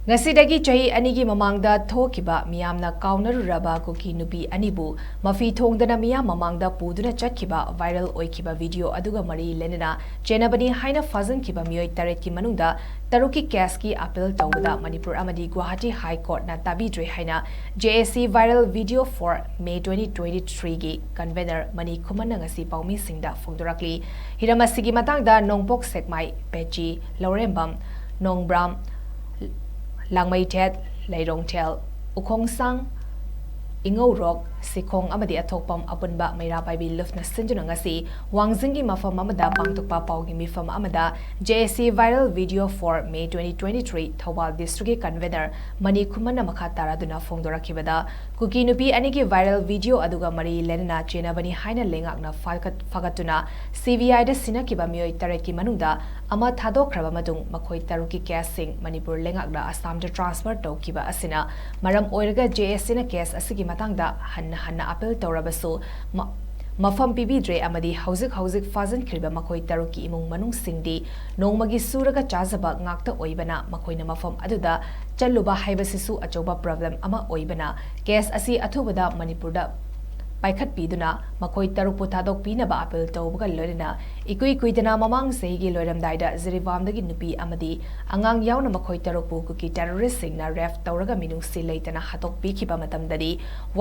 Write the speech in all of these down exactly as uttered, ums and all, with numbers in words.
ꯉꯁꯤꯗꯒꯤ ꯆꯍꯤ ꯑꯅꯤꯒꯤ ꯃꯃꯥꯡꯗ ꯊꯣꯛꯈꯤꯕ ꯃꯤꯌꯥꯝꯅ ꯀꯥꯎꯅꯔꯨꯔꯕ ꯀꯨꯀꯤ ꯅꯨꯄꯤ ꯑꯅꯤꯕꯨ ꯃꯐꯤ ꯊꯣꯡꯗꯅ ꯃꯤꯌꯥꯝ ꯃꯃꯥꯡꯗ ꯄꯨꯗꯨꯅ ꯆꯠꯈꯤꯕ viral ꯑꯣꯏꯈꯤꯕ video ꯑꯗꯨꯒ ꯃꯔꯤ ꯂꯩꯅꯅ ꯆꯦꯟꯅꯕꯅꯤ ꯍꯥꯏꯅ ꯐꯥꯖꯤꯟꯈꯤꯕ ꯃꯤꯑꯣꯏ ꯇꯔꯦꯠꯀꯤ ꯃꯅꯨꯡꯗ ꯇꯔꯨꯛꯀꯤ case ꯀꯤ appeal ꯇꯧꯕꯗ ꯃꯅꯤꯄꯨꯔ ꯑꯃꯗꯤ ꯒꯨꯋꯥꯍꯥꯇꯤ High Court ꯅ ꯇꯥꯕꯤꯗ꯭ꯔꯦ ꯍꯥꯏꯅ J A C viral video for May twenty twenty-three ꯒꯤ convener ꯃꯅꯤ ꯈꯨꯃꯟꯅ ꯉꯁꯤ ꯄꯥꯎꯃꯤꯁꯤꯡꯗ ꯐꯣꯡꯗꯣꯔꯛꯂꯤ꯫ ꯍꯤꯔꯝ ꯑꯁꯤꯒꯤ ꯃꯇꯥꯡꯗ ꯅꯣꯡꯄꯣꯛ ꯁꯦꯛꯃꯥꯏ, ꯄꯦꯆꯤ, ꯂꯧꯔꯦꯝꯕꯝ, ꯅꯣꯡꯕ꯭ꯔꯥꯝ, ꯂꯥꯡꯃꯩꯊꯦꯠ, ꯂꯩꯔꯣꯡꯊꯦꯜ, ꯎꯈꯣꯡꯁꯥꯡ, ꯏꯉꯧꯔꯣꯛ, ꯁꯤꯈꯣꯡ ꯑꯃꯗꯤ ꯑꯊꯣꯛꯄꯝ ꯑꯄꯨꯟꯕ ꯃꯩꯔꯥ ꯄꯥꯏꯕꯤ ꯂꯨꯞꯅ ꯁꯤꯟꯗꯨꯅ ꯉꯁꯤ ꯋꯥꯡꯖꯤꯡꯒꯤ ꯃꯐꯝ ꯑꯃꯗ ꯄꯥꯡꯊꯣꯛꯄ ꯄꯥꯎꯒꯤ ꯃꯤꯐꯝ ꯑꯃꯗ J A C viral video for May twenty twenty-three Thoubal district ꯀꯤ convener ꯃꯅꯤ ꯈꯨꯃꯟꯅ ꯃꯈꯥ ꯇꯥꯔꯗꯨꯅ ꯐꯣꯡꯗꯣꯔꯛꯈꯤꯕꯗ, ꯀꯨꯀꯤ ꯅꯨꯄꯤ ꯑꯅꯤꯒꯤ viral video ꯑꯗꯨꯒ ꯃꯔꯤ ꯂꯩꯅꯅ ꯆꯦꯟꯅꯕꯅꯤ ꯍꯥꯏꯅ ꯂꯩꯉꯥꯛꯅ ꯐꯥꯒꯠ-, ꯐꯥꯒꯠꯇꯨꯅ C B I ꯗ ꯁꯤꯟꯅꯈꯤꯕ ꯃꯤꯑꯣꯏ ꯇꯔꯦꯠꯀꯤ ꯃꯅꯨꯡꯗ ꯑꯃ ꯊꯥꯗꯣꯛꯈ꯭ꯔꯕ ꯃꯇꯨꯡ ꯃꯈꯣꯏ ꯇꯔꯨꯛꯀꯤ case ꯁꯤꯡ ꯃꯅꯤꯄꯨꯔ ꯂꯩꯉꯥꯛꯅ ꯑꯁꯥꯝꯗ transfer ꯇꯧꯈꯤꯕ ꯑꯁꯤꯅ ꯃꯔꯝ ꯑꯣꯏꯔꯒ J A C ꯅ case ꯑꯁꯤꯒꯤ ꯃꯇꯥꯡꯗ ꯍꯟꯅ ꯍꯟꯅ appeal ꯇꯧꯔꯕꯁꯨ ꯃ-, ꯃꯐꯝ ꯄꯤꯕꯤꯗ꯭ꯔꯦ ꯑꯃꯗꯤ ꯍꯧꯖꯤꯛ ꯍꯧꯖꯤꯛ ꯐꯥꯖꯤꯟꯈ꯭ꯔꯤꯕ ꯃꯈꯣꯏ ꯇꯔꯨꯛꯀꯤ ꯏꯃꯨꯡ ꯃꯅꯨꯡꯁꯤꯡꯗꯤ ꯅꯣꯡꯃꯒꯤ ꯁꯨꯔꯒ ꯆꯥꯖꯕ ꯉꯥꯛꯇ ꯑꯣꯏꯕꯅ ꯃꯈꯣꯏꯅ ꯃꯐꯝ ꯑꯗꯨꯗ ꯆꯠꯂꯨꯕ ꯍꯥꯏꯕꯁꯤꯁꯨ ꯑꯆꯧꯕ problem ꯑꯃ ꯑꯣꯏꯕꯅ case ꯑꯁꯤ ꯑꯊꯨꯕꯗ ꯃꯅꯤꯄꯨꯔꯗ ꯄꯥꯏꯈꯠꯄꯤꯗꯨꯅ ꯃꯈꯣꯏ ꯇꯔꯨꯛꯄꯨ ꯊꯥꯗꯣꯛꯄꯤꯅꯕ appeal ꯇꯧꯕꯒ ꯂꯣꯏꯅꯅ ꯏꯀꯨꯏ ꯀꯨꯏꯗꯅ ꯃꯃꯥꯡ ꯆꯍꯤꯒꯤ ꯂꯣꯏꯔꯝꯗꯥꯏꯗ ꯖꯤꯔꯤꯕꯥꯝꯗꯒꯤ ꯅꯨꯄꯤ ꯑꯃꯗꯤ ꯑꯉꯥꯡ ꯌꯥꯎꯅ ꯃꯈꯣꯏ ꯇꯔꯨꯛꯄꯨ ꯀꯨꯀꯤ terrorist ꯁꯤꯡꯅ rape ꯇꯧꯔꯒ ꯃꯤꯅꯨꯡꯁꯤ ꯂꯩꯇꯅ ꯍꯥꯠꯇꯣꯛꯄꯤꯈꯤꯕ ꯃꯇꯝꯗꯗꯤ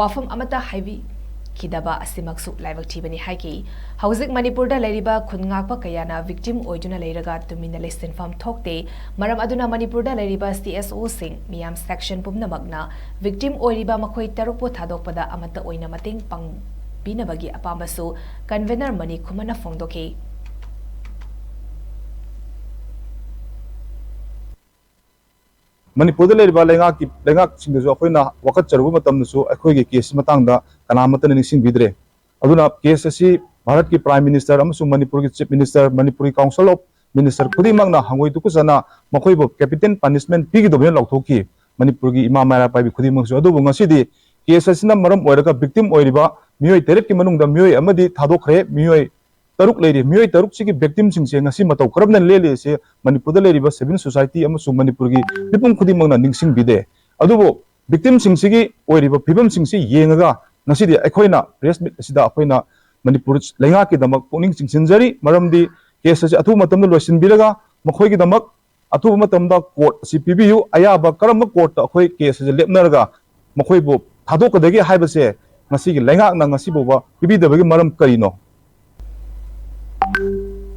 ꯋꯥꯐꯝ ꯑꯃꯠꯇ ꯍꯥꯏꯕꯤꯈꯤꯗꯕ ꯑꯁꯤꯃꯛꯁꯨ ꯂꯥꯏꯕꯛ ꯊꯤꯕꯅꯤ ꯍꯥꯏꯈꯤ꯫ ꯍꯧꯖꯤꯛ ꯃꯅꯤꯄꯨꯔꯗ ꯂꯩꯔꯤꯕ ꯈꯨꯟ ꯉꯥꯛꯄ ꯀꯌꯥꯅ victim ꯑꯣꯏꯗꯨꯅ ꯂꯩꯔꯒ ꯇꯨꯃꯤꯟꯅ ꯂꯩꯁꯤꯟꯐꯝ ꯊꯣꯛꯇꯦ꯫ ꯃꯔꯝ ꯑꯗꯨꯅ ꯃꯅꯤꯄꯨꯔꯗ ꯂꯩꯔꯤꯕ C S O ꯁꯤꯡ, ꯃꯤꯌꯥꯝ section ꯄꯨꯝꯅꯃꯛꯅ victim ꯑꯣꯏꯔꯤꯕ ꯃꯈꯣꯏ ꯇꯔꯨꯛꯄꯨ ꯊꯥꯗꯣꯛꯄꯗ ꯑꯃꯠꯇ ꯑꯣꯏꯅ ꯃꯇꯦꯡ ꯄꯥꯡꯕꯤꯅꯕꯒꯤ ꯑꯄꯥꯝꯕꯁꯨ convener ꯃꯅꯤ ꯈꯨꯃꯟꯅ ꯐꯣꯡꯗꯣꯛꯈꯤ꯫ ꯃꯅꯤꯄꯨꯔꯗ ꯂꯩꯔꯤꯕ ꯂꯩꯉꯥꯛꯀꯤ, ꯂꯩꯉꯥꯛꯁꯤꯡꯗꯁꯨ ꯑꯩꯈꯣꯏꯅ ꯋꯥꯀꯠꯆꯔꯨꯕ ꯃꯇꯝꯗꯁꯨ ꯑꯩꯈꯣꯏꯒꯤ case ꯃꯇꯥꯡꯗ ꯀꯅꯥꯃꯠꯇꯅ ꯅꯤꯡꯁꯤꯡꯕꯤꯗ꯭ꯔꯦ꯫ ꯑꯗꯨꯅ case ꯑꯁꯤ ꯚꯥꯔꯠꯀꯤ Prime Minister ꯑꯃꯁꯨꯡ ꯃꯅꯤꯄꯨꯔꯒꯤ Chief Minister, ꯃꯅꯤꯄꯨꯔꯒꯤ Council of Minister ꯈꯨꯗꯤꯡꯃꯛꯅ ꯍꯪꯒꯣꯏ ꯇꯨꯀꯠꯆꯅ ꯃꯈꯣꯏꯕꯨ capital punishment ꯄꯤꯒꯗꯕꯅꯤ ꯂꯥꯎꯊꯣꯛꯈꯤ ꯃꯅꯤꯄꯨꯔꯒꯤ ꯏꯃꯥ ꯃꯩꯔꯥ ꯄꯥꯏꯕꯤ ꯈꯨꯗꯤꯡꯃꯛꯁꯨ꯫ ꯑꯗꯨꯕꯨ ꯉꯁꯤꯗꯤ case ꯑꯁꯤꯅ ꯃꯔꯝ ꯑꯣꯏꯔꯒ victim ꯑꯣꯏꯔꯤꯕ ꯃꯤꯑꯣꯏ ꯇꯔꯦꯠꯀꯤ ꯃꯅꯨꯡꯗ ꯃꯤꯑꯣꯏ ꯑꯃꯗꯤ ꯊꯥꯗꯣꯛꯈ꯭ꯔꯦ, ꯃꯤꯑꯣꯏ ꯇꯔꯨꯛ ꯂꯩꯔꯤ꯫ ꯃꯤꯑꯣꯏ ꯇꯔꯨꯛꯁꯤꯒꯤ victimꯁꯤꯡꯁꯦ ꯉꯁꯤ ꯃꯇꯧ ꯀꯔꯝꯅ ꯂꯦꯜꯂꯤ ꯑꯁꯤ ꯃꯅꯤꯄꯨꯔꯗ ꯂꯩꯔꯤꯕ civil society ꯑꯃꯁꯨꯡ ꯃꯅꯤꯄꯨꯔꯒꯤ ꯃꯤꯄꯨꯝ ꯈꯨꯗꯤꯡꯃꯛꯅ ꯅꯤꯡꯁꯤꯡꯕꯤꯗꯦ꯫ ꯑꯗꯨꯕꯨ victimꯁꯤꯡꯁꯤꯒꯤ ꯑꯣꯏꯔꯤꯕ ꯐꯤꯕꯝꯁꯤꯡꯁꯤ ꯌꯦꯡꯉꯒ ꯉꯁꯤꯗꯤ ꯑꯩꯈꯣꯏꯅ press meet ꯑꯁꯤꯗ ꯑꯩꯈꯣꯏꯅ ꯃꯅꯤꯄꯨꯔ ꯂꯩꯉꯥꯛꯀꯤꯗꯃꯛ ꯄꯨꯛꯅꯤꯡ ꯆꯤꯡꯁꯤꯟꯖꯔꯤ꯫ ꯃꯔꯝꯗꯤ case ꯑꯁꯤ ꯑꯊꯨꯕ ꯃꯇꯝꯗ ꯂꯣꯏꯁꯤꯟꯕꯤꯔꯒ ꯃꯈꯣꯏꯒꯤꯗꯃꯛ ꯑꯊꯨꯕ ꯃꯇꯝꯗ court ꯑꯁꯤ ꯄꯤꯕꯤꯌꯨ꯫ ꯑꯌꯥꯕ ꯀꯔꯝꯕ courtꯇ ꯑꯩꯈꯣꯏ case ꯑꯁꯤ ꯂꯦꯞꯅꯔꯒ ꯃꯈꯣꯏꯕꯨ ꯊꯥꯗꯣꯛꯀꯗꯒꯦ ꯍꯥꯏꯕꯁꯦ ꯉꯁꯤꯒꯤ ꯂꯩꯉꯥꯛꯅ ꯉꯁꯤ ꯐꯥꯎꯕ ꯄꯤꯕꯤꯗꯕꯒꯤ ꯃꯔꯝ ꯀꯔꯤꯅꯣ?